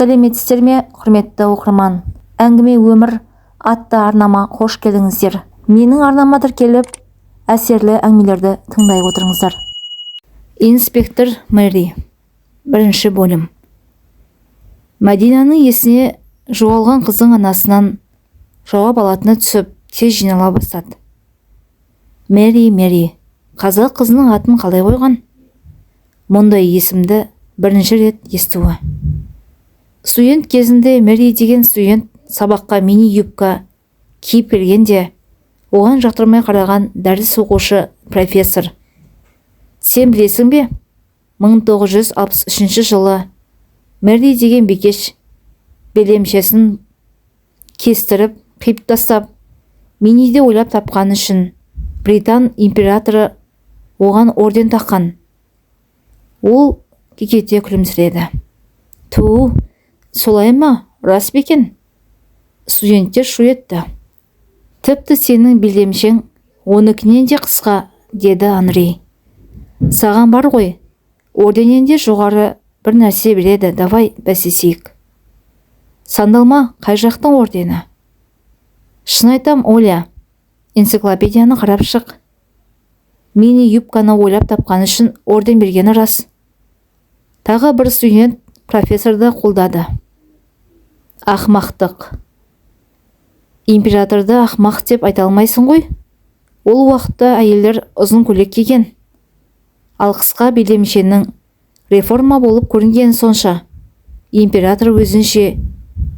Сәлеметсіздер ме, құрметті оқырман! Әңгіме өмір атты арнама қош келдіңіздер. Менің арнама тіркеліп, әсерлі әңгімелерді тыңдай отырыңыздар. Инспектор Мэри. Бірінші бөлім. Мәдинаның есіне жоғалған қыздың анасынан жауап алатыны түсіп, тез жинала бастады. Мэри, Мэри, қазақ қызының атын қалай қойған? Мұндай есімді бірінші рет естуі. Студент кезінде Мэри деген студент сабаққа мини юбка киіп келгенде, оған жақтырмай қараған дәріс оқушы профессор: «Сен білесің бе, 1963 жылы Мэри деген бикеш белдемшесін кестіріп қиып тастап, миниді ойлап тапқаны үшін британ императоры оған орден таққан». Ол кекете күлімсіреді. «Ту, солай ма? Рас па екен?» Студенттер шу етті. «Тіпті сенің белдемшең оныкінен де қысқа», – деді Анри. «Саған бар ғой, орденнен де жоғары бір нәрсе береді. Давай бәстесейік». «Сандалма, қай жақтың ордені?» «Шын айтам, Оля, энциклопедияны қарап шық. Мини юбканы ойлап тапқаны үшін орден бергені рас». Тағы бір студент профессорды қолдады. «Ақмақтық! Императорды ақмақ деп айта алмайсың ғой. Ол уақытта әйелдер ұзын көйлек киген. Ал қысқа белдемшенің реформа болып көрінгені сонша, император өзінше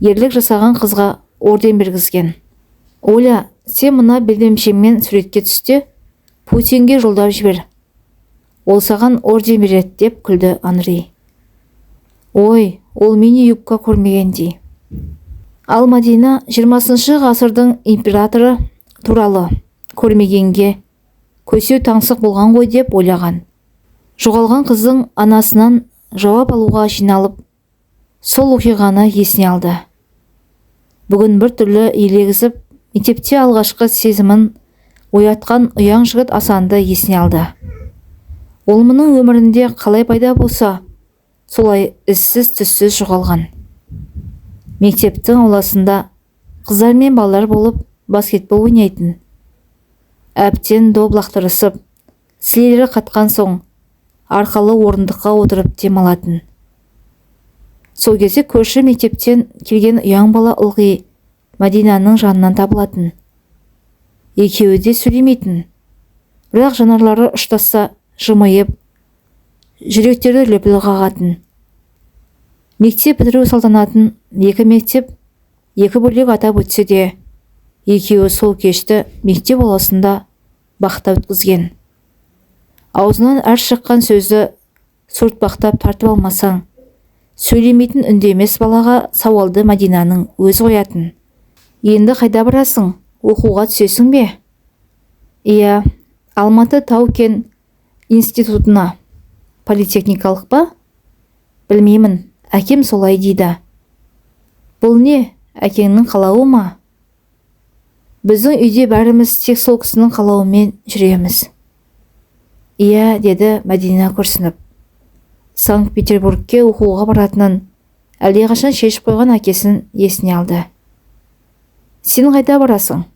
ерлік жасаған қызға орден бергізген. Оля, сен мына белдемшеңмен суретке түс те, Путинге жолдап жібер. Ол саған орден береді», – деп күлді Анри. Ой, ол мини юбка көрмегендей. Ал Мадина 20-шы ғасырдың императоры туралы көрмегенге көсеу таңсық болған ғой деп ойлаған. Жоғалған қыздың анасынан жауап алуға жиналып, сол оқиғаны есіне алды. Бүгін бір түрлі елегізіп, мектепте алғашқы сезімін оятқан ұяң жігіт Асанды есіне алды. Ол мұның өмірінде қалай пайда болса, солай ізсіз түссіз жоғалған. Мектептің ауласында қыздар мен балалар болып баскетбол ойнайтын. Әбден доп лақтырысып, сілелері қатқан соң, арқалы орындыққа отырып демалатын. Сол кезде көрші мектептен келген ұяң бала ылғи Мәдинаның жанынан табылатын. Екеуі де сөйлемейтін. Бірақ жанарлары ұштасса жымиып, жүректері лүпіл қағатын. Мектеп бітіру салтанатын екі мектеп екі бөлек атап өтсе де, екеуі сол кешті мектеп ауласында бақта өткізген. Аузынан әр шыққан сөзді суыртпақтап тартып алмасаң, сөйлемейтін үндемес балаға сауалды Мәдинаның өзі қоятын. «Енді қайда барасың, оқуға түсесің бе?» «Иә, Алматы тау-кен институтына». «Политехникалық па?» «Білмеймін, әкем солай дейді». «Бұл не, әкеңнің қалауы ма?» «Біздің үйде бәріміз тек сол кісінің қалауымен жүреміз». «Иә», – деді Мәдина күрсініп. Санкт-Петербургке оқуға баратынын әлдеқашан шешіп қойған әкесін есіне алды. «Сен қайда барасың?»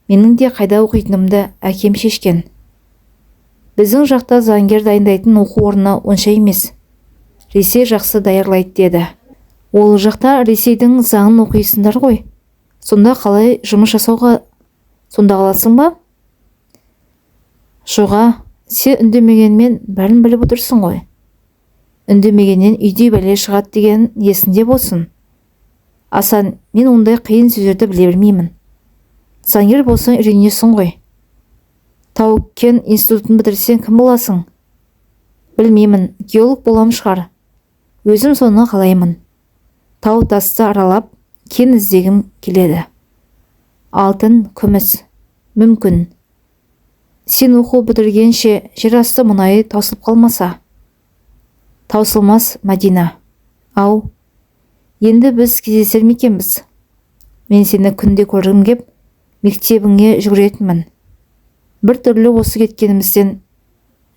«Менің де қайда оқитынымды әкем шешкен. Біздің жақта заңгер дайындайтын оқу орны онша емес. Ресей жақсы даярлайды деді». «Ол жақта Ресейдің заңын оқисыңдар ғой. Сонда қалай жұмыс жасауға сонда қаласың ба?» «Жоға, сен үндемегенмен бәрін біліп отырсың ғой. Үндемегеннен үйдей бәле шығады деген есіңде болсын». «Асан, мен ондай қиын сөздерді біле бермеймін». «Заңгер болсаң, үйренесің ғой. Тау-кен институтын бітірсең, кім боласың?» «Білмеймін, геолог болам шығар. Өзім соны қалаймын. Тау тасты аралап, кен іздегім келеді. Алтын, күміс. Мүмкін. Сен оқу бітіргенше жер асты мұнайы таусылып қалмаса». «Таусылмас, Мәдина. Ау, енді біз кездесер ме екенбіз? Мен сені күнде көргім кеп, мектебіңе жүгіретінмін. Бір түрлі осы кеткенімізден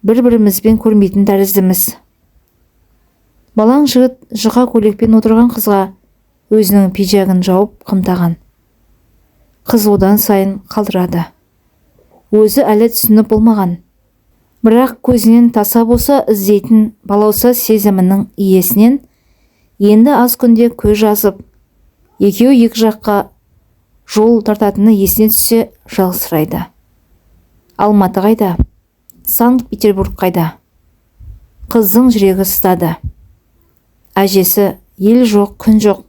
бір-бірімізбен көрмейтін тәріздіміз». Балаң жігіт жұқа көйлекпен отырған қызға өзінің пиджагін жауып қымтаған. Қыз одан сайын қалдырады. Өзі әлі түсініп болмаған. Бірақ көзінен таса болса іздейтін балауса сезімінің иесінен енді аз күнде көз жазып, екеуі екі жаққа жол тартатыны есіне түссе жалғызсырайды. Алматы қайда? Санкт-Петербург қайда? Қыздың жүрегі сыздады. Әжесі ел жоқ, күн жоқ.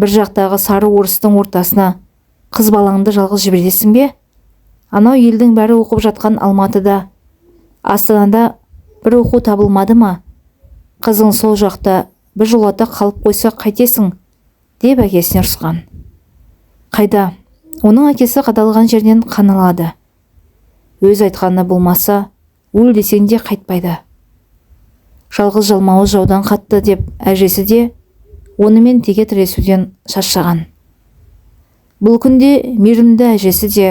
Бір жақтағы сары орыстың ортасына қыз балаңды жалғыз жібересің бе? Анау елдің бәрі оқып жатқан Алматыда, Астанада бір оқу табылмады ма? Қызың сол жақта бір жолата қалып қойса қайтесің, деп әкесіне ұрысқан. Қайда? Оның әкесі қадалған жерінен қан алады. Өз айтқаны болмаса, өл десең де қайтпайды. Жалғыз жалмауыз жаудан қатты деп әжесі де онымен теке тіресуден шаршаған. Бұл күнде мейірімді әжесі де,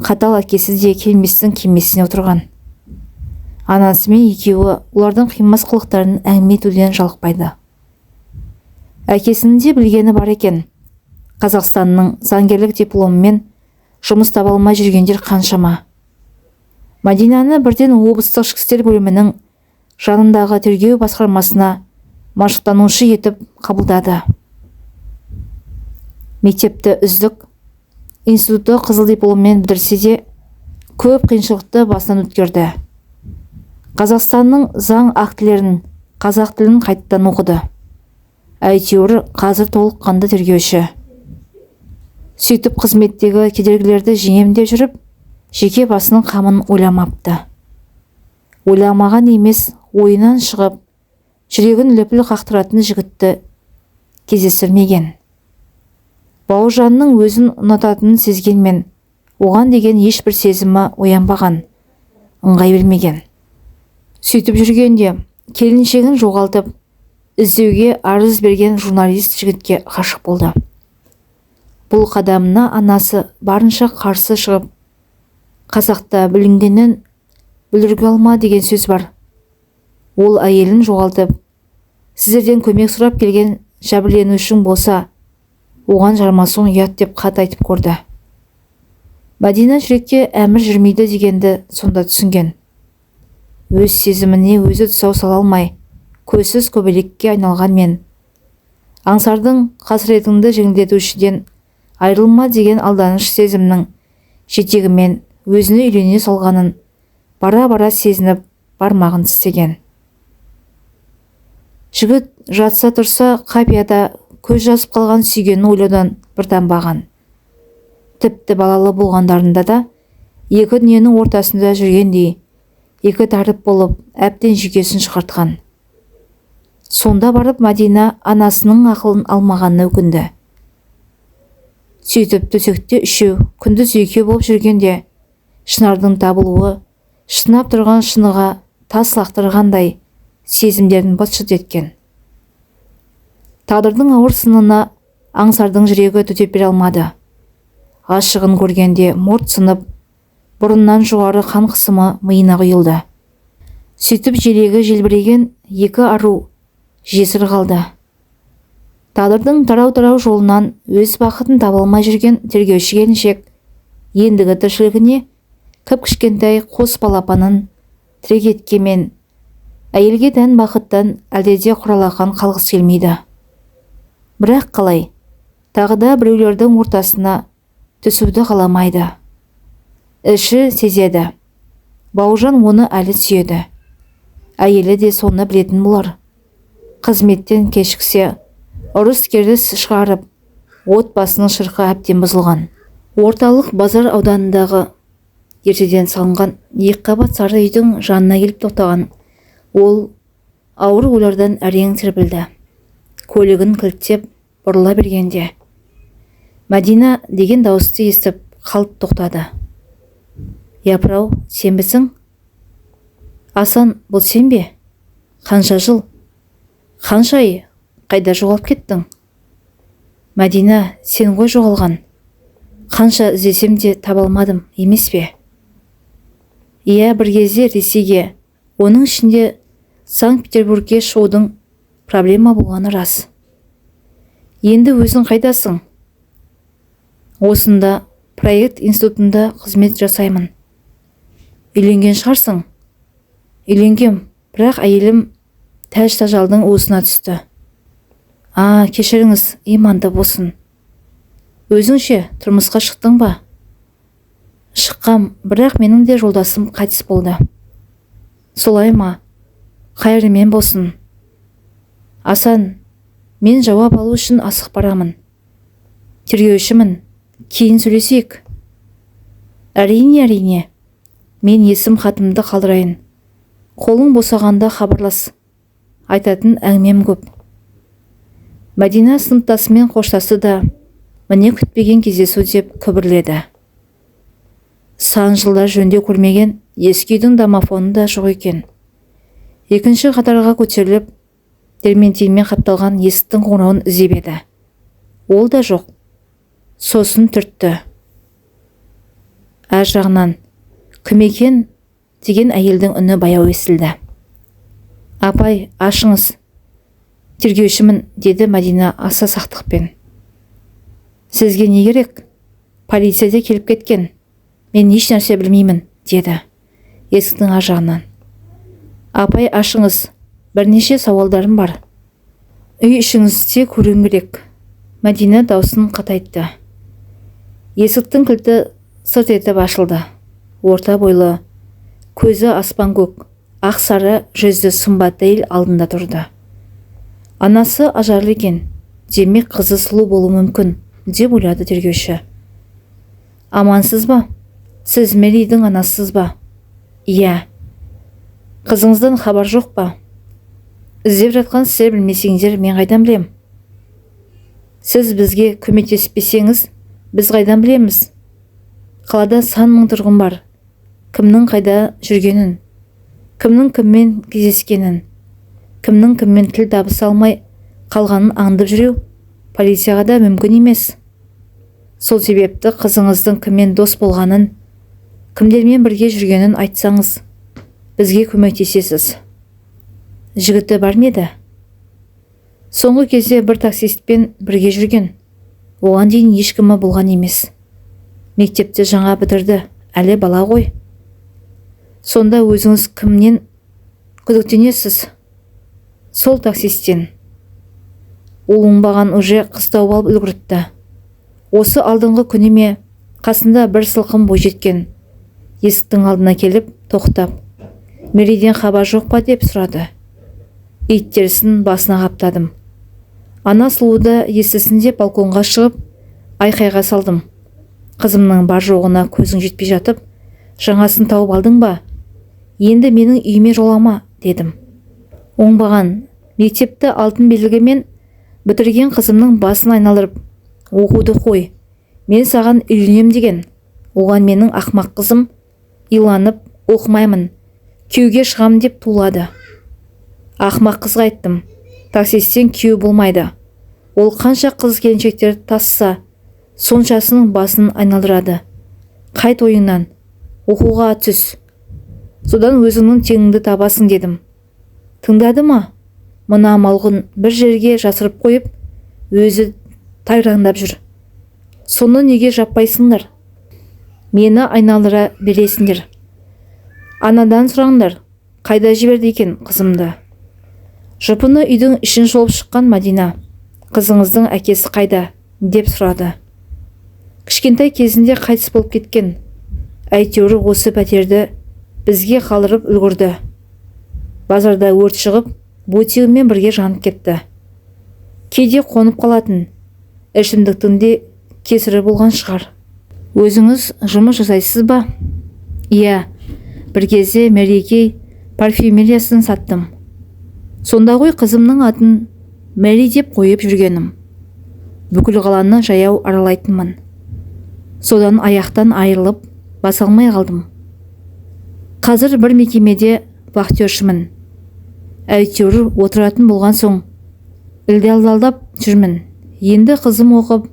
қатал әкесі де келместің кемесіне отырған. Анасымен екеуі олардың қимас қылықтарын әңгіме етуден жалықпайды. Әкесінің де білгені бар екен. Қазақстанның заңгерлік дипломымен жұмыс таба алмай жүргендер қаншама. Мадинаны бірден облыстық ішкі істер бөлімінің жанындағы тергеу басқармасына машықтанушы етіп қабылдады. Мектепті үздік, институтты қызыл дипломмен бітірсе де, көп қиыншылықты басынан өткерді. Қазақстанның заң актілерін, қазақ тілін қайтадан оқыды. Әйтеуір қазір толыққанды тергеуші. Сөйтіп қызметтегі кедергілерді жеңем деп жүріп, жеке басының қамын ойламапты. Ойламаған емес, ойынан шығып, жүрегін лүпіл қақтыратын жігітті кездестірмеген. Бауыржанның өзін ұнататынын сезгенмен, оған деген ешбір сезімі оянбаған, ыңғай бермеген. Сөйтіп жүргенде келіншегін жоғалтып, іздеуге арыз берген журналист жігітке ғашық болды. Бұл қадамына анасы барынша қарсы шығып, қазақта бүлінгеннен бүлдіргі алма деген сөз бар. Ол әйелін жоғалтып, сіздерден көмек сұрап келген жәбірленушің болса, оған жармасуың ұят деп қат айтып көрді. Мәдина жүрекке әмір жүрмейді дегенді сонда түсінген. Өз сезіміне өзі тұсау сала алмай, көзсіз көбелекке айналған мен. Аңсардың қасіретіңді жеңілдетушіден айырылма деген алданыш сезімнің жетегімен өзіне үйлене салғанын бара-бара сезініп бармағын тістеген. Жігіт жатса тұрса қапияда көз жазып қалған сүйгенін ойлаудан бір танбаған. Тіпті балалы болғандарында да екі дүниенің ортасында жүргендей, екі тәріп болып әбден жүйкесін шығартқан. Сонда барып Мәдина анасының ақылын алмағанына өкінді. Сөйтіп төсекте үшеу, күндіз екеу болып жүргенде Шынардың табылуы шынап тұрған шыныға тас лақтырғандай сезімдерін быт-шыт еткен. Тағдырдың ауыр сынына Аңсардың жүрегі төтеп бере алмады. Ғашығын көргенде морт сынып, бұрыннан жоғары қан қысымы миына құйылды. Сөйтіп желегі желбіреген екі ару жесір қалды. Тағдырдың тарау-тарау жолынан өз бақытын таба алмай жүрген тергеуші келіншек ендігі тіршілігіне кіп-кішкентай қос балапанын тірек еткенмен әйелге тән бақыттан әлде де құралақан қалғысы келмейді. Бірақ қалай, тағы да біреулердің ортасына түсуді қаламайды. Іші сезеді. Бауыржан оны әлі сүйеді. Әйелі де соны білетін болар. Қызметтен кешіксе, ұрыс-керіс шығарып, отбасының шырқы әбден бұзылған. Орталық базар ауданындағы ертеден салынған екі қабат сары үйдің жанына келіп тоқтаған ол ауыр ойлардан әрең серпілді. Көлігін кілттеп бұрыла бергенде Мәдина деген дауысты естіп қалт тоқтады. Япырау, сенбісің? Асан, бұл сен бе? Қанша жыл? Қанша ай? Қайда жоғалып кеттің? Мәдина, сен ғой жоғалған. Қанша іздесем де таба алмадым, емес пе? Иә, бір кезде Ресейге, оның ішінде Санкт-Петербургке шығудың Проблема болғаны рас. Енді өзің қайдасың? Осында проект институтында қызмет жасаймын. Үйленген шығарсың? Үйленгем, бірақ әйелім тәж-тажалдың уысына түсті. А, кешіріңіз, иманды болсын. Өзің ше, тұрмысқа шықтың ба? Шыққам, бірақ менің де жолдасым қайтыс болды. Солай ма? Қайырымен болсын. Асан, мен жауап алу үшін асығып барамын. Тергеушімін, кейін сөйлесейік. Әрине, әрине. Мен есім хатымды қалдырайын. Қолың босағанда хабарлас. Айтатын әңгімем көп. Мәдина сыныптасымен қоштасты да, міне күтпеген кездесу деп күбірледі. Сан жылдар жөндеу көрмеген ескі үйдің домофоны да жоқ екен. Екінші қатарға көтеріліп, дерментинмен қапталған есіктің қоңырауын іздеп еді. Ол да жоқ. Сосын түртті. Әр жағынан кім екен деген әйелдің үні баяу естілді. Апай, ашыңыз. Тергеушімін, деді Мәдина аса сақтықпен. Сізге не керек? Полиция де келіп кеткен. Мен еш нәрсе білмеймін, деді есіктің ар жағынан. Апай, ашыңыз. Бірнеше сауалдарым бар. Үй ішіңізде көруім керек. Мәдина даусын қатайтты. Есіктің кілті сырт етіп ашылды. Орта бойлы, көзі аспан көк, ақ сары жүзді сымбатты әйел алдында тұрды. Анасы ажарлы екен, демек қызы сұлу болуы мүмкін, деп ойлады тергеуші. Амансыз ба? Сіз Меридің анасысыз ба? Иә. Қызыңыздан хабар жоқ па? Іздеп жатқан сіздер білмесеңдер, мен қайдан білем? Сіз бізге көмектеспесеңіз, біз қайдан білеміз? Қалада сан мың тұрғын бар. Кімнің қайда жүргенін, кімнің кіммен кездескенін, кімнің кіммен тіл табыса алмай қалғанын аңдып жүру полицияға да мүмкін емес. Сол себепті қызыңыздың кіммен дос болғанын, кімдермен бірге жүргенін айтсаңыз, бізге көмектесесіз. Жігіті бар ма еді? Соңғы кезде бір таксистпен бірге жүрген. Оған дейін ешкімі болған емес. Мектепті жаңа бітірді, әлі бала ғой. Сонда өзіңіз кімнен күдіктенесіз? Сол таксисттен. Ол оңбаған уже қыз тауып алып үлгіріпті. Осы алдыңғы күні ме қасында бір сылқым бойжеткен есіктің алдына келіп тоқтап, Мерейден хабар жоқ па деп сұрады. Ит терісін басына қаптадым. Ана сұлуды естісін деп балконға шығып айқайға салдым. Қызымның бар жоғына көзің жетпей жатып, жаңасын тауып алдың ба? Енді менің үйіме жолама, дедім. Оңбаған, мектепті алтын белгімен бітірген қызымның басын айналдырып, оқуды қой, мен саған үйленем деген. Оған менің ақмақ қызым иланып, оқымаймын, күйеуге шығам деп тулады. Ақмақ қызға айттым, таксисттен күйеу болмайды. Ол қанша қыз келіншектер тасса, соншасының басын айналдырады. Қайт ойыңнан, оқуға түс. Содан өзіңнің теңіңді табасың дедім. Тыңдады ма? Мына малғұн бір жерге жасырып қойып, өзі тайраңдап жүр. Соны неге жаппайсыңдар? Мені айналдыра бересіңдер. Анадан сұраңдар, қайда жіберді екен қызымды? Жұпыны үйдің ішін шолып шыққан Мәдина, қызыңыздың әкесі қайда? Деп сұрады. Кішкентай кезінде қайтыс болып кеткен. Әйтеуір осы пәтерді бізге қалдырып үлгірді. Базарда өрт шығып, бутигімен бірге жанып кетті. Кейде қонып қалатын, ішімдіктің де кесірі болған шығар. Өзіңіз жұмыс жасайсыз ба? Иә, бір кезде Мэри парфюмериясын саттым. Сонда ғой қызымның атын Мэри деп қойып жүргенім. Бүкіл қаланы жаяу аралайтынмын. Содан аяқтан айырылып, баса алмай қалдым. Қазір бір мекемеде вахтершімін. Әйтеуір отыратын болған соң ілдалдап жүрмін. Енді қызым оқып,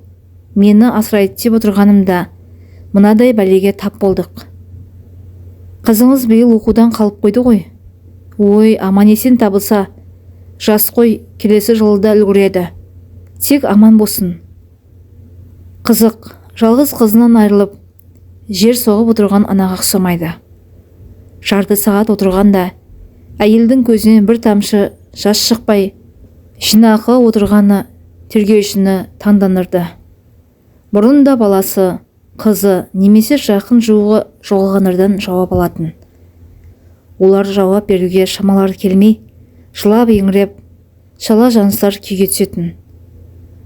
мені асырайды деп отырғанымда мынадай бәлеге тап болдық. Қызыңыз биыл оқудан қалып қойды ғой. Ой, аман-есен табылса, Жас қой, келесі жылы да үлгереді. Тек аман болсын. Қызық, жалғыз қызынан айырылып, жер соғып отырған анаға ұқсамайды. Жарты сағат отырғанда әйелдің көзінен бір тамшы жас шықпай, жинақы отырғаны тергеушіні таңдандырды. Бұрын да баласы, қызы немесе жақын жуығы жоғалғандардан жауап алатын. Олар жауап беруге шамалары келмей, жылап еңіреп, шала жаныстар күйге түсетін.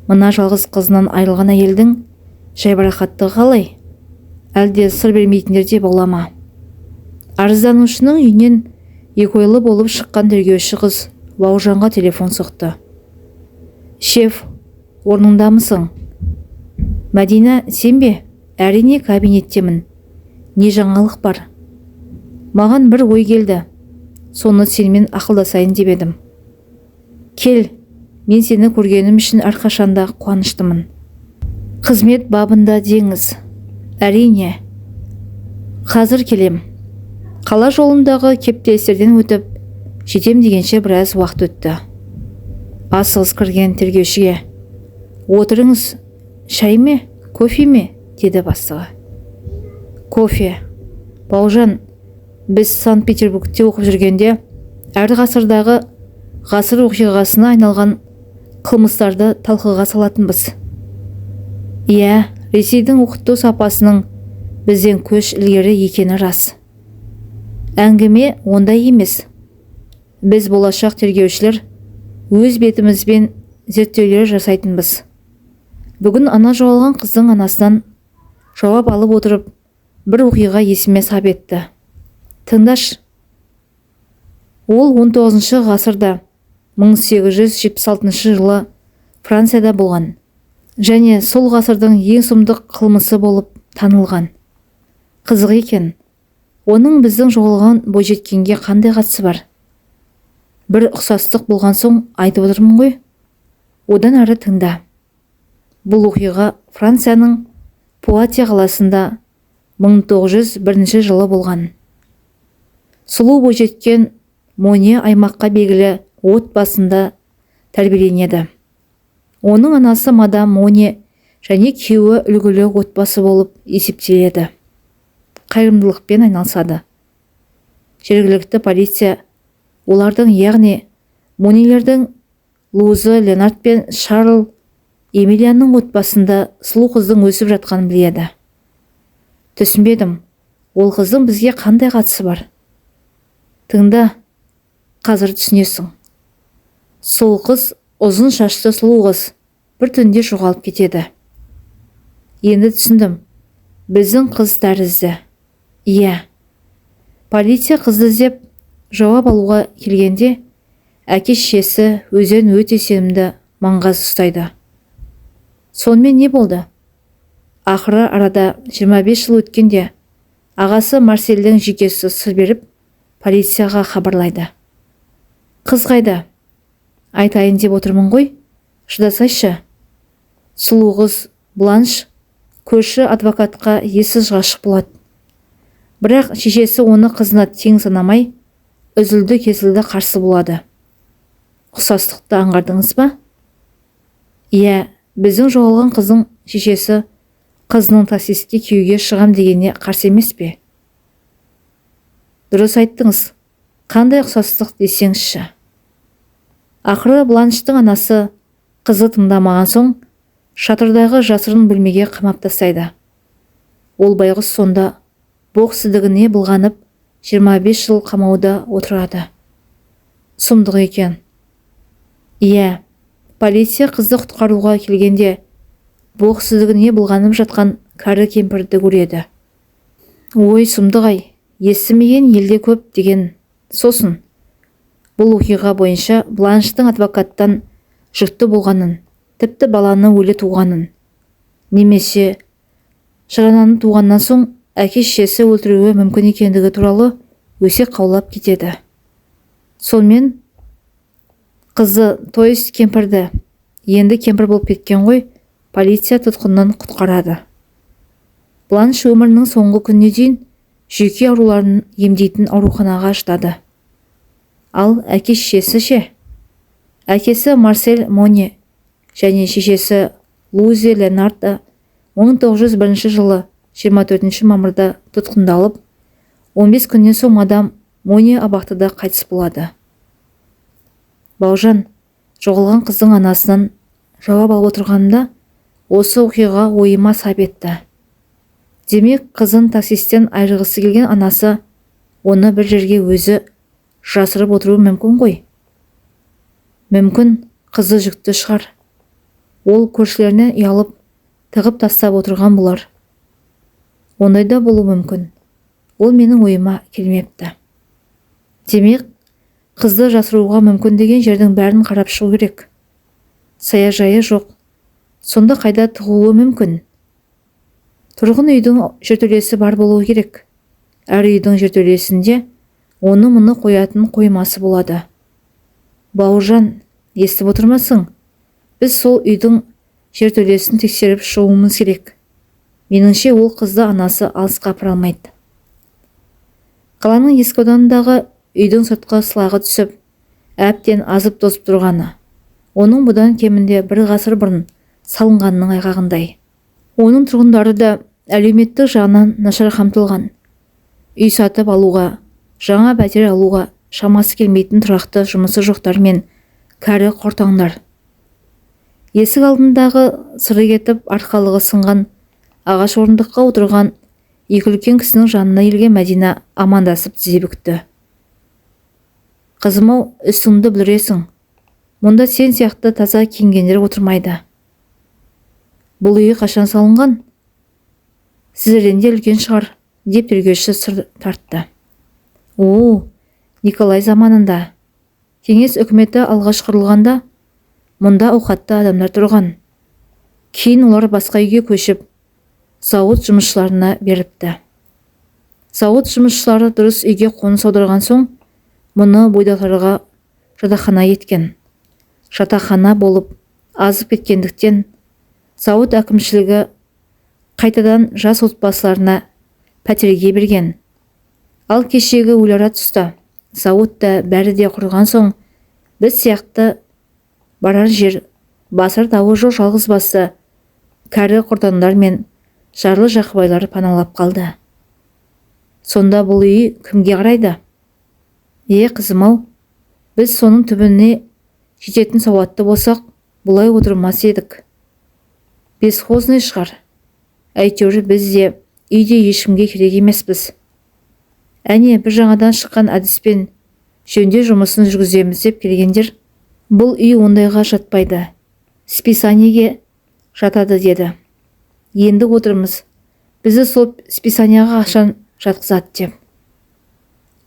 Мына жалғыз қызынан айырылған әйелдің жайбарақаттығы қалай? Әлде сыр бермейтіндер де бола ма? Арызданушының үйінен екіойлы болып шыққан тергеуші қыз Бауыржанға телефон соқты. Шеф, орныңдамысың? Мәдина, сен бе? Әрине, кабинеттемін. Не жаңалық бар? Маған бір ой келді. Соны сенімен ақылдасайын деп едім. Кел, мен сені көргенім үшін әрқашанда қуаныштымын. Қызмет бабында деңіз. Әрине. Қазір келем. Қала жолындағы кептелістерден өтіп, жетем дегенше біраз уақыт өтті. Асығыс кірген тергеушіге: «Отырыңыз, шай ме, кофе ме?» – деді бастығы. Кофе. Бауыржан, біз Санкт-Петербургте оқып жүргенде әр ғасырдағы ғасыр оқиғасына айналған қылмыстарды талқыға салатынбыз. Иә, Ресейдің оқыту сапасының бізден көш ілгері екені рас. Әңгіме ондай емес. Біз, болашақ тергеушілер, өз бетімізбен зерттеулер жасайтынбыз. Бүгін ана жоғалған қыздың анасынан жауап алып отырып, бір оқиға есіме сап етті. Тыңдашы. Ол 19 ғасырда, 1876 жылы Францияда болған және сол ғасырдың ең сұмдық қылмысы болып танылған. Қызық екен. Оның біздің жоғалған бойжеткенге қандай қатысы бар? Бір ұқсастық болған соң айтып отырмын ғой. Одан ары тыңда. Бұл оқиға Францияның Пуатье қаласында 1901 жылы болған. Сұлу бойжеткен Моне аймаққа белгілі отбасында тәрбиеленеді. Оның анасы мадам Моне және күйеуі үлгілі отбасы болып есептеледі. Қайырымдылықпен айналысады. Жергілікті полиция олардың, яғни Монелердің, Луиза Ленард пен Шарль Эмилианның отбасында сұлу қыздың өсіп жатқанын біледі. Түсінбедім, ол қыздың бізге қандай қатысы бар? Тыңда, қазір түсінесің. Сол қыз, ұзын шашты сұлу қыз, бір түнде жоғалып кетеді. Енді түсіндім. Біздің қыз тәрізді. Иә. Полиция қызды іздеп, жауап алуға келгенде, әке шешесі өздерін өте сенімді маңғаз ұстайды. Сонымен не болды? Ақыры арада 25 жыл өткенде ағасы Марсельдің жүйкесі сыр беріп, полицияға хабарлайды. Қыз қайда? Айтайын деп отырмын ғой. Шыдасайшы. Сұлу қыз Бланш көрші адвокатқа ессіз ғашық болады. Бірақ шешесі оны қызына тең санамай, үзілді-кесілді қарсы болады. Ұқсастықты аңғардыңыз ба? Иә, біздің жоғалған қыздың шешесі қызының таксистке күйеуге шығам дегеніне қарсы емес пе? Дұрыс айттыңыз. Қандай ұқсастық десеңізші. Ақыры Бланштың анасы қызы тыңдамаған соң шатырдағы жасырын бөлмеге қамап тастайды. Ол байғұс сонда боқ сідігіне былғанып 25 жыл қамауда отырады. Сұмдық екен. Иә, полиция қызды құтқаруға келгенде боқ сідігіне былғанып жатқан кәрі кемпірді көреді. Ой, сұмдық-ай, естімеген елде көп деген. Сосын бұл оқиға бойынша Бланштың адвокаттан жүкті болғанын, тіпті баланы өлі туғанын, немесе шарананы туғаннан соң әке-шешесі өлтіруі мүмкін екендігі туралы өсек қаулап кетеді. Сонымен қызды, то есть кемпірді, енді кемпір болып кеткен ғой, полиция тұтқыннан құтқарады. Бланш өмірінің соңғы күніне дейін жүйке ауруларын емдейтін ауруханаға жатады. Ал әке-шешесі ше? Әкесі Марсель Моне және шешесі Луизе Ленарда 1901 жылы 24 мамырда тұтқындалып, 15 күннен соң мадам Моне абақтыда қайтыс болады. Бауыржан, жоғалған қыздың анасынан жауап алып отырғанымда осы оқиға ойыма сап етті. Демек, қызын таксисттен айырғысы келген анасы оны бір жерге өзі жасырып отыруы мүмкін ғой. Мүмкін қызы жүкті шығар. Ол көршілерінен ұялып, тығып тастап отырған болар. Ондай да болуы мүмкін. Ол менің ойыма келмепті. Демек, қызды жасыруға мүмкін деген жердің бәрін қарап шығу керек. Саяжайы жоқ. Сонда қайда тығуы мүмкін? Тұрғын үйдің жертөлесі бар болуы керек. Әр үйдің жертөлесінде оны-мұны қоятын қоймасы болады. Бауыржан, естіп отырмасың? Біз сол үйдің жертөлесін тексеріп шығуымыз керек. Меніңше, ол қызды анасы алысқа апара алмайды. Қаланың ескі ауданындағы үйдің сыртқы сылағы түсіп, әбден азып-тозып тұрғаны. Оның бұдан кемінде бір ғасыр бұрын салынғанының айғағындай. Оның тұрғындары да әлеуметтік жағынан нашар қамтылған. Үй сатып алуға, жаңа пәтер алуға шамасы келмейтін тұрақты жұмысы жоқтар мен кәрі құртаңдар. Есік алдындағы сыры кетіп, арқалығы сынған ағаш орындыққа отырған екі үлкен кісінің жанына келген Мәдина амандасып тізе бүкті. Қызым-ау, үстіңді бүлдіресің. Мұнда сен сияқты таза киінгендер отырмайды. Бұл үй қашан салынған? Сіздерден де үлкен шығар, деп тергеуші сыр тартты. О, Николай заманында. Кеңес үкіметі алғаш құрылғанда мұнда ауқатты адамдар тұрған. Кейін олар басқа үйге көшіп, зауыт жұмысшыларына беріпті. Зауыт жұмысшылары дұрыс үйге қоныс аударған соң, мұны бойдақтарға жатақхана еткен. Жатақхана болып азып кеткендіктен, зауыт әкімшілігі қайтадан жас отбасыларына пәтерге берген. Ал кешегі өлара тұста зауыт та бәрі де құрған соң, біз сияқты барар жер, басар тауы жоқ жалғыз басты кәрі құртаңдар мен жарлы жақыбайлар паналап қалды. Сонда бұл үй кімге қарайды? Е, қызым-ау, біз соның түбіне жететін сауатты болсақ, бұлай отырмас едік. Бесхозный шығар. Әйтеуір біз де үйде ешкімге керек емеспіз. Әне, бір жаңадан шыққан әдіспен жөндеу жұмысын жүргіземіз деп келгендер, бұл үй ондайға жатпайды. Списаниеге жатады деді. Енді отырмыз. Бізді сол списанияға қашан жатқызады деп.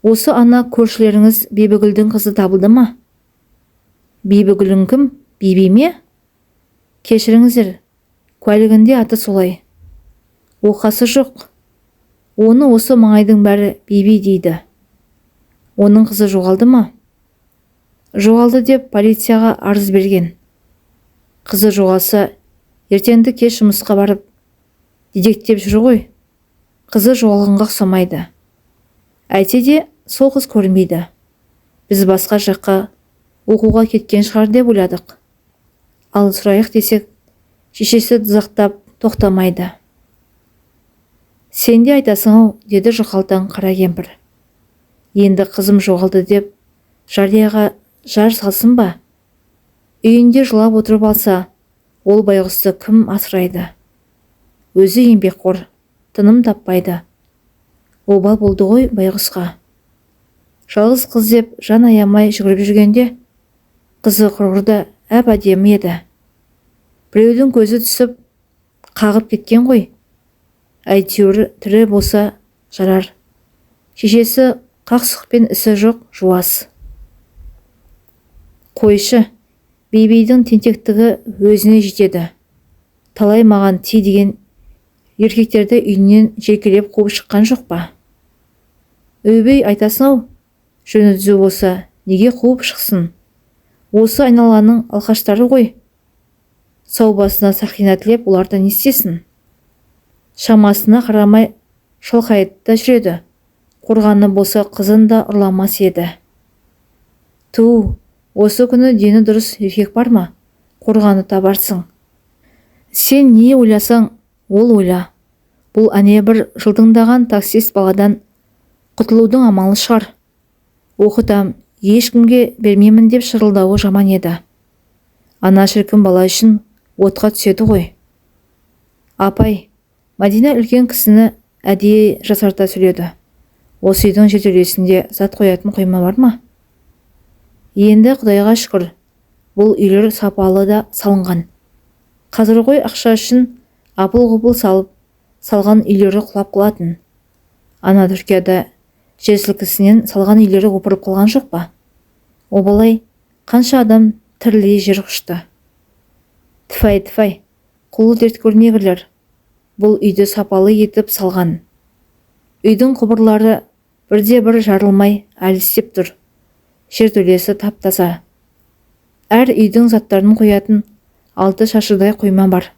Осы ана көршілеріңіз Бибігүлдің қызы табылды ма? Бибігүлің кім? Биби ме? Кешіріңіздер, куәлігінде аты солай. Оқасы жоқ. Оны осы маңайдың бәрі Биби дейді. Оның қызы жоғалды ма? Жоғалды деп полицияға арыз берген. Қызы жоғалса, ертеңді кеш жұмысқа барып, дедектеп жүр ғой. Қызы жоғалғанға ұқсамайды. Әйтсе де сол қыз көрінбейді. Біз басқа жаққа оқуға кеткен шығар деп ойладық. Ал сұрайық десек, шешесі дызақтап тоқтамайды. Сен де айтасың-ау, деді жұқалтаң қара кемпір. Енді қызым жоғалды деп жарияға жар салсын ба? Үйінде жылап отырып алса, ол байғұсты кім асырайды? Өзі еңбекқор, тыным таппайды. Обал болды ғой байғұсқа. Жалғыз қыз деп жан аямай жүгіріп жүргенде, қызы құрғыр да әп-әдемі еді. Біреудің көзі түсіп, қағып кеткен ғой. Әйтеуір тірі болса жарар. Шешесі қақсықпен ісі жоқ жуас. Қойшы, Бибидің тентектігі өзіне жетеді. Талай маған ти деген еркектерді үйінен желкелеп қуып шыққан жоқ па? Өбей айтасың-ау, жөні түзу болса, неге қуып шықсын? Осы айналаның алқаштары ғой. Сау басына сақина тілеп, оларды не істесін? Шамасына қарамай шалқайып та жүреді. Қорғаны болса, қызын да ұрламас еді. Ту, Осы күні дені дұрыс еркек бар ма? Қорғаны табарсың. Сен не ойласаң, ол ойла. Бұл әне бір жылтыңдаған таксист баладан құтылудың амалы шығар. Оқытам, ешкімге бермеймін деп шырылдауы жаман еді. Ана шіркін бала үшін отқа түседі ғой. Апай, Мадина үлкен кісіні әдейі жасарта сөйледі. Осы үйдің жертөлесінде зат қоятын қойма бар ма? Енді Құдайға шүкір, бұл үйлер сапалы да салынған. Қазір ғой ақша үшін апыл-ғұпыл салып, салған үйлері құлап қалатын. Ана Түркияда жер сілкінісінен салған үйлері опырылып қалған жоқ па? Обалай, қанша адам тірілей жер құшты. Тфай, тфай, құлы дерт көрмегірлер. Бұл үйді сапалы етіп салған. Үйдің құбырлары бірде-бір жарылмай әлі істеп тұр. Жертөлесі тап-таза. Әр үйдің заттарын қоятын 6 шашырдай қойма бар.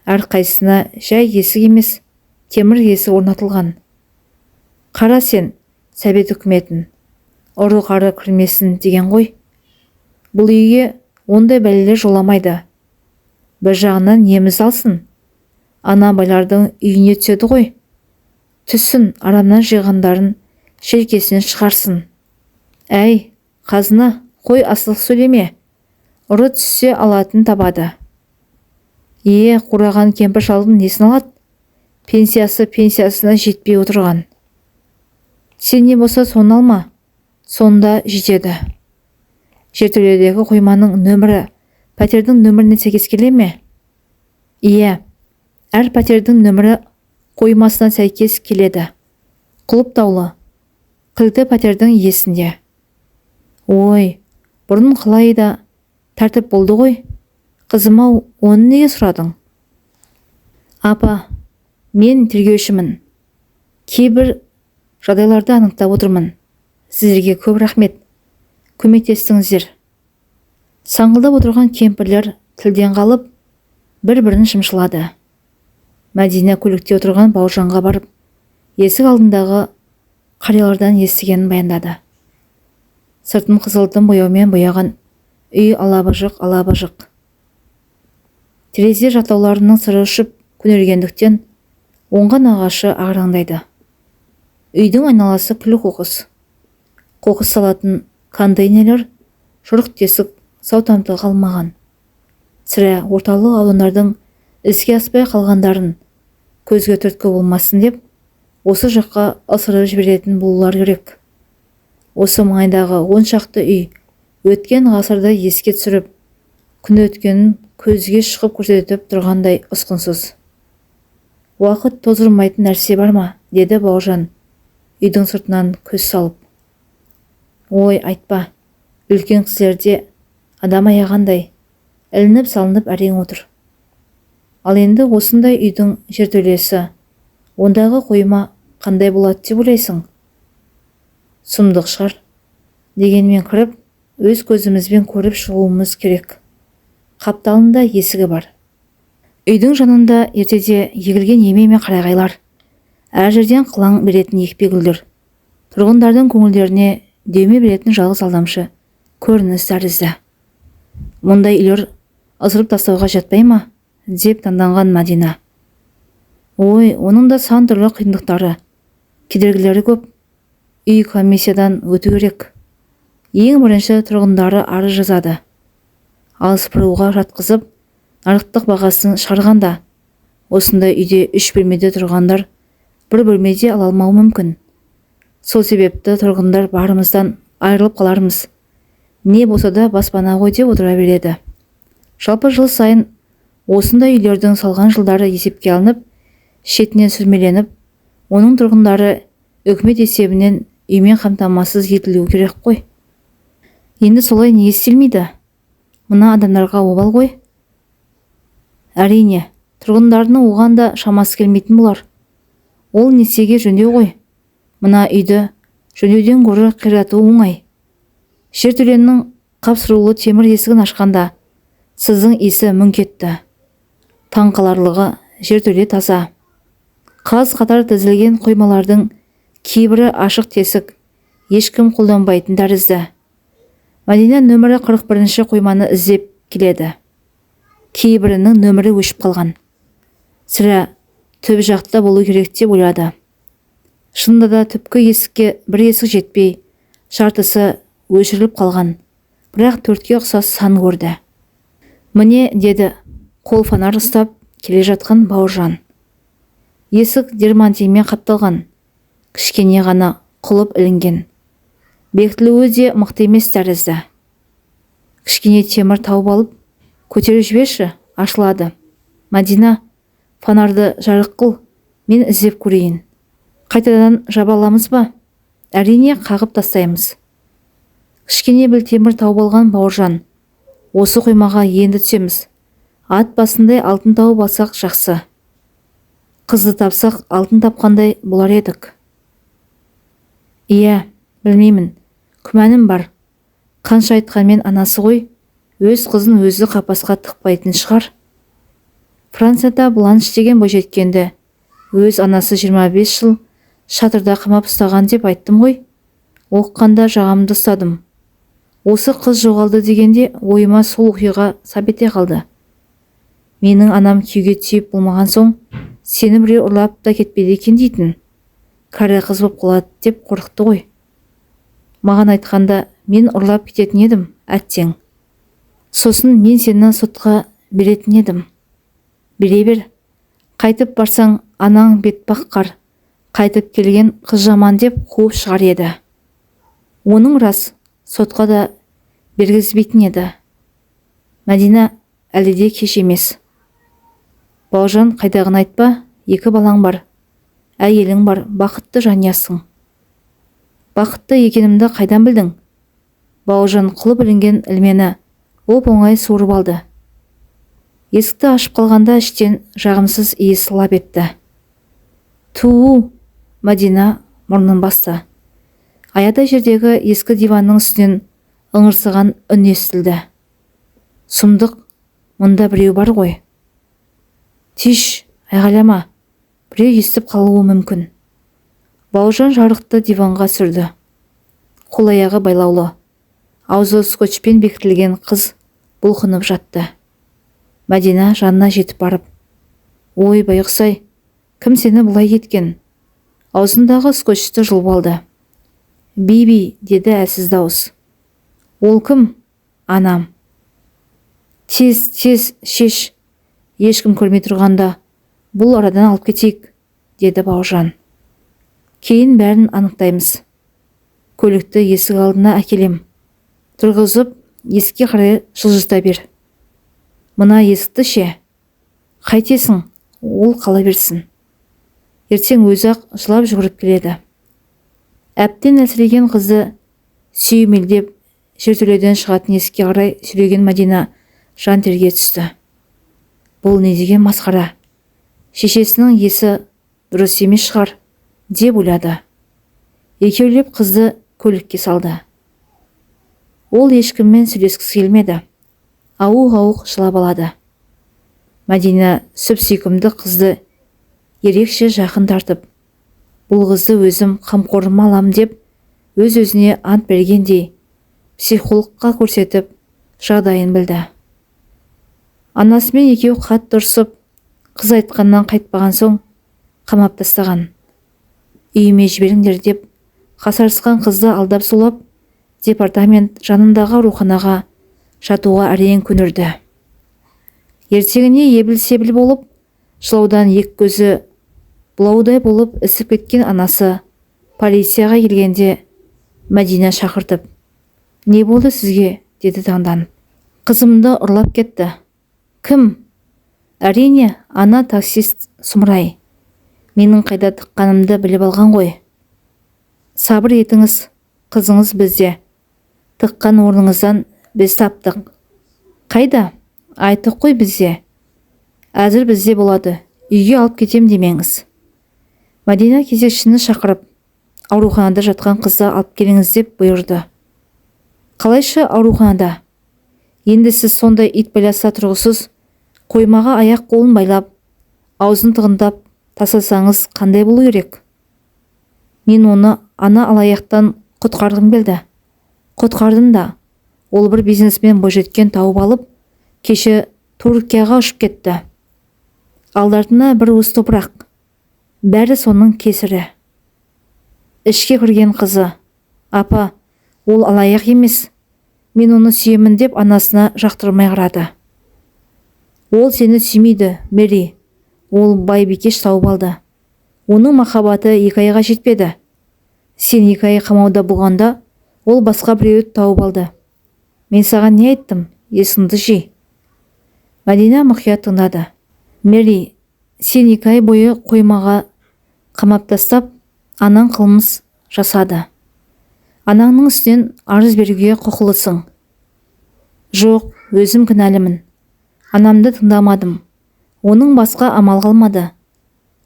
Әрқайсысына жай есік емес, темір есік орнатылған. Қара сен, Совет үкіметін, ұры-қары кірмесін деген ғой. Бұл үйге ондай бәлелер жоламайды. Бір жағынан неміз алсын. Ана байлардың үйіне түседі ғой. Түссін, арамнан жиғандарын желкесінен шығарсын. Әй, қазына, қой асылық сөйлеме. Ұры түссе алатын табады. Е, қураған кемпір шалдың несін алады? Пенсиясы пенсиясына жетпей отырған. Сен не болса соны алма, сонда жетеді. Жертөледегі қойманың нөмірі пәтердің нөміріне сәйкес келе ме? Иә, әр пәтердің нөмірі қоймасына сәйкес келеді. Құлыптаулы, кілті пәтердің иесінде. Ой, бұрын қалай да тәртіп болды ғой. Қызым-ау, оны неге сұрадың? Апа, мен тергеушімін. Кейбір жағдайларды анықтап отырмын. Сіздерге көп рахмет. Көмектестіңіздер. Саңқылдап отырған кемпірлер тілден қалып, бір-бірін шымшылады. Мәдина көлікте отырған Бауыржанға барып, есік алдындағы қариялардан естігенін баяндады. Сыртын қызылтын бояумен бояған үй алабажық алабажық. Терезе жақтауларының сыры ұшып көнергендіктен оңған ағашы ағараңдайды. Үйдің айналасы күл қоқыс. Қоқыс салатын контейнерлер жұрық тесік сау тамтығы қалмаған. Сірә орталық аудандардың іске аспай қалғандарын көзге түрткі болмасын деп осы жаққа ысырып жіберетін болулар керек. Осы маңайдағы 10 шақты үй өткен ғасырды еске түсіріп, күн өткенін көзге шығып көрсетіп тұрғандай ұсқынсыз. Уақыт тоздырмайтын нәрсе бар ма? Деді Бауыржан үйдің сыртынан көз салып. Ой, айтпа, үлкен кісілерде адам аяғандай ілініп салынып әрең отыр. Ал енді осындай үйдің жертөлесі, ондағы қойма қандай болады деп ойлайсың? Сұмдық шығар. Дегенмен кіріп, өз көзімізбен көріп шығуымыз керек. Қапталында есігі бар. Үйдің жанында ертеде егілген емен мен қарағайлар, әр жерден қылаң беретін екпе гүлдер, тұрғындардың көңілдеріне деуме беретін жалғыз алдамшы көрініс тәрізді. Мұндай үйлер ысырып тастауға жатпай ма? Деп таңданған Мадина. Ой, оның да сан түрлі қиындықтары, кедергілері көп. Үй комиссиядан өту керек. Ең бірінші тұрғындары арыз жазады. Ал сыпыруға жатқызып, нарықтық бағасын шығарғанда, осындай үйде 3 бөлмеде тұрғандар бір бөлмеде ала алмауы мүмкін. Сол себепті тұрғындар барымыздан айырылып қалармыз. Не болса да баспана ғой деп отыра береді. Жалпы жыл сайын осындай үйлердің салған жылдары есепке алынып, шетінен сүрмеленіп, оның тұрғындары үкімет есебінен үймен қамтамасыз етілуі керек қой. Енді солай неге істелмейді? Мына адамдарға обал ғой. Әрине, тұрғындарының оған да шамасы келмейтін болар. Ол несиеге жөндеу ғой. Мына үйді жөндеуден гөрі қирату оңай. Жертөленің қапсырулы темір есігін ашқанда сыздың иісі мүңк етті. Таң қаларлығы жертөле таза. Қаз қатар тізілген қоймалардың кейбірі ашық тесік, ешкім қолданбайтын тәрізді. Мәдина нөмірі 41-ші қойманы іздеп келеді. Кейбірінің нөмірі өшіп қалған. Сірә, түп жақта болу керек деп ойлады. Шынында да түпкі есікке бір есік жетпей, жартысы өшіріліп қалған. Бірақ 4-ке ұқсас сан көрді. Міне, деді қол фонарь ұстап келе жатқан Бауыржан. Есік дермантинмен қапталған, кішкене ғана құлып ілінген. Бекітілуі де мықты емес тәрізді. Кішкене темір тауып алып, көтеріп жіберші, ашылады. Мәдина, фонарды жарық қыл, мен іздеп көрейін. Қайтадан жаба аламыз ба? Әрине, қағып тастаймыз. Кішкене бір темір тауып алған Бауыржан. Осы қоймаға енді түсеміз. Ат басындай алтын тауып алсақ жақсы. Қызды тапсақ алтын тапқандай болар едік. Иә, білмеймін, күмәнім бар. Қанша айтқанмен анасы ғой, өз қызын өзі қапасқа тықпайтын шығар. Францияда Бланш деген бойжеткенді өз анасы 25 жыл шатырда қамап ұстаған деп айттым ғой. Оққанда жағамды ұстадым. Осы қыз жоғалды дегенде ойыма сол оқиға сап ете қалды. Менің анам күйеуге тиіп болмаған соң, сені біреу ұрлап та кетпейді екен дейтін. Кәрі қыз боп қалады деп қорықты ғой. Маған айтқанда мен ұрлап кететін едім, әттең. Сосын мен сені сотқа беретін едім. Бере бер. Қайтып барсаң, анаң бетпақ қар, қайтып келген қыз жаман деп қуып шығар еді. Оның рас, сотқа да бергізбейтін еді. Мәдина, әлі де кеш емес. Бауыржан, қайдағын айтпа, 2 балаң бар, әйелің бар, бақытты жанұясың. Бақытты екенімді қайдан білдің? Бауыржан құлып ілінген ілмені оп-оңай суырып алды. Есікті ашып қалғанда іштен жағымсыз иіс лап етті. Туу, Мәдина мұрнын басты. Аядай жердегі ескі диванның үстінен ыңырсыған үн естілді. Сұмдық, мұнда біреу бар ғой. Тиш, айғайлама, біреу естіп қалуы мүмкін. Бауыржан жарықты диванға сүрді. Қол аяғы байлаулы, аузы скотчпен бекітілген қыз бұлқынып жатты. Мәдина жанына жетіп барып, ой, байғұс-ай, кім сені бұлай еткен? Аузындағы скотчты жұлып алды. Биби, деді әлсіз дауыс. Ол кім? Анам. Тез, тез, шеш. Ешкім көрмей тұрғанда бұл арадан алып кетейік, деді Бауыржан. Кейін бәрін анықтаймыз. Көлікті есік алдына әкелем. Тұрғызып, есікке қарай жылжыта бер. Мына есікті ше? Қайтесің, ол қала берсін. Ертең өзі-ақ жылап жүгіріп келеді. Әбден әлсіреген қызды сүйемелдеп, жертөледен шығатын есікке қарай сүйреген Мәдина жан терге түсті. Бұл не деген масқара? Шешесінің есі дұрыс емес шығар, деп ойлады. Екеулеп қызды көлікке салды. Ол ешкіммен сөйлескісі келмеді. Ауық-ауық жылап алады. Мәдина сүп-сүйкімді қызды ерекше жақын тартып, бұл қызды өзім қамқорыма алам деп өз-өзіне ант бергендей психологқа көрсетіп жағдайын білді. Анасымен екеуі қатты ұрсып, қыз айтқаннан қайтпаған соң қамап тастаған. Үйіме жіберіңдер деп қасарысқан қызды алдап сулап, департамент жанындағы ауруханаға жатуға әрең көндірді. Ертеңіне ебіл-себіл болып, жылаудан екі көзі бұлаудай болып ісіп кеткен анасы полицияға келгенде Мәдина шақыртып, «Не болды сізге?» деді таңданып. Қызымды ұрлап кетті. Кім? Әрине, ана таксист сұмырай. Менің қайда тыққанымды біліп алған ғой. Сабыр етіңіз, қызыңыз бізде. Тыққан орныңыздан біз таптық. Қайда? Айттық қой бізде. Әзір бізде болады. Үйге алып кетем демеңіз. Мәдина кезекшіні шақырып, ауруханада жатқан қызды алып келіңіз деп бұйырды. Қалайша ауруханада? Енді сіз сондай ит байласа тұрғысыз, қоймаға аяқ қолын байлап, аузын тығындап тастасаңыз қандай болу керек? Мен оны ана алаяқтан құтқарғым келді. Құтқардым да. Ол бір бизнесмен бойжеткен тауып алып, кеше Түркияға ұшып кетті. Алды-артына бір уыс топырақ. Бәрі соның кесірі. Ішке кірген қызы: "Апа, ол алаяқ емес. Мен оны сүйемін", – деп анасына жақтырмай қарады. Ол сені сүймейді, Мэри. Ол бай бикеш тауып алды. Оның махаббаты 2 айға жетпеді. Сен 2 ай қамауда болғанда, ол басқа біреуді тауып алды. Мен саған не айттым, есіңді жи. Мәдина мұқият тыңдады. Мэри, сен 2 ай бойы қоймаға қамап тастап, анаң қылмыс жасады. Анаңның үстінен арыз беруге құқылысың. Жоқ, өзім кінәлімін. Анамды тыңдамадым. Оның басқа амал қалмады.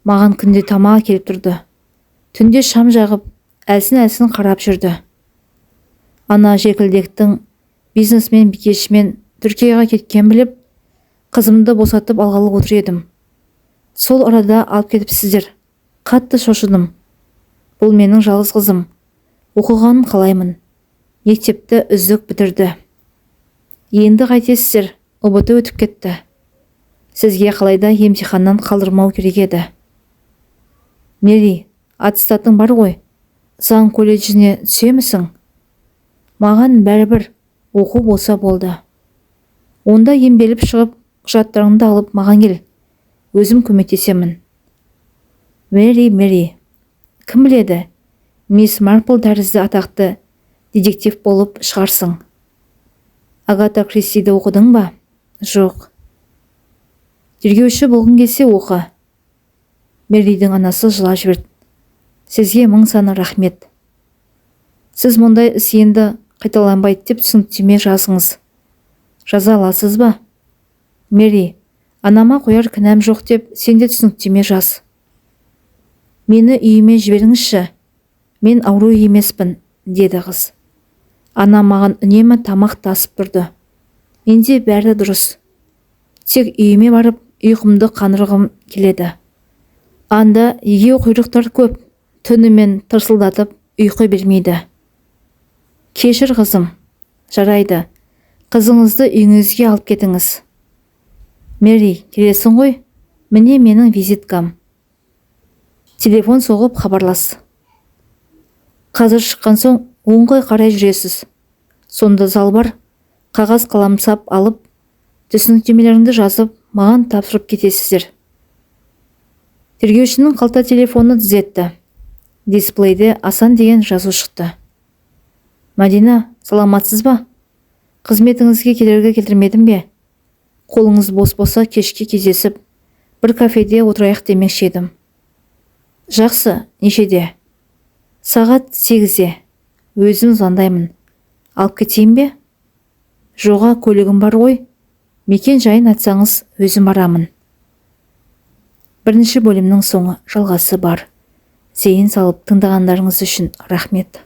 Маған күнде тамақ әкеліп тұрды. Түнде шам жағып, әлсін-әлсін қарап жүрді. Ана желкілдектің бизнесмен бикешімен Түркияға кеткен біліп, қызымды босатып алғалы отыр едім. Сол арада алып кетіпсіздер. Қатты шошыдым. Бұл менің жалғыз қызым. Оқығанын қалаймын. Мектепті үздік бітірді. Енді қайтесіздер, ҰБТ өтіп кетті. Сізге қалайда емтиханнан қалдырмау керек еді. Мэри, аттестатың бар ғой. Заң колледжіне түсемісің? Маған бәрібір, оқу болса болды. Онда емделіп шығып, құжаттарыңды алып маған кел. Өзім көмектесемін. Мэри, Мэри, кім біледі, мисс Марпл тәрізді атақты детектив болып шығарсың. Агата Кристиді оқыдың ба? Жоқ. Тергеуші болғың келсе, оқы. Мэридің анасы жылап жіберді. Сізге мың сан рахмет. Сіз мұндай іс енді қайталанбайды деп түсініктеме жазыңыз. Жаза аласыз ба? Мэри, анама қояр кінәм жоқ деп сен де түсініктеме жаз. Мені үйіме жіберіңізші. Мен ауру емеспін, деді қыз. Анам маған үнемі тамақ тасып тұрды. Менде бәрі дұрыс. Тек үйіме барып ұйқымды қандырғым келеді. Анда егеуқұйрықтар көп, түнімен тырсылдатып ұйқы бермейді. Кешір, қызым. Жарайды. Қызыңызды үйіңізге алып кетіңіз. Мэри, келесің ғой? Міне менің визиткам. Телефон соғып хабарлас. Қазір шыққан соң оңға қарай жүресіз. Сонда зал бар. Қағаз қаламсап алып, түсініктемелеріңді жазып, маған тапсырып кетесіздер. Тергеушінің қалта телефоны дыз. Дисплейде Асан деген жазу шықты. Мәдина, саламатсыз ба? Қызметіңізге кедергі келтірмедім бе? Қолыңыз бос болса, кешке кездесіп, бір кафеде отырайық демекші едім. Жақсы, нешеде? Сағат 8-де. Өзім звондаймын. Алып кетейін бе? Жоға, көлігім бар ғой. Мекен жайын айтсаңыз, өзім барамын. Бірінші бөлімнің соңы, жалғасы бар. Зейін салып тыңдағандарыңыз үшін рахмет.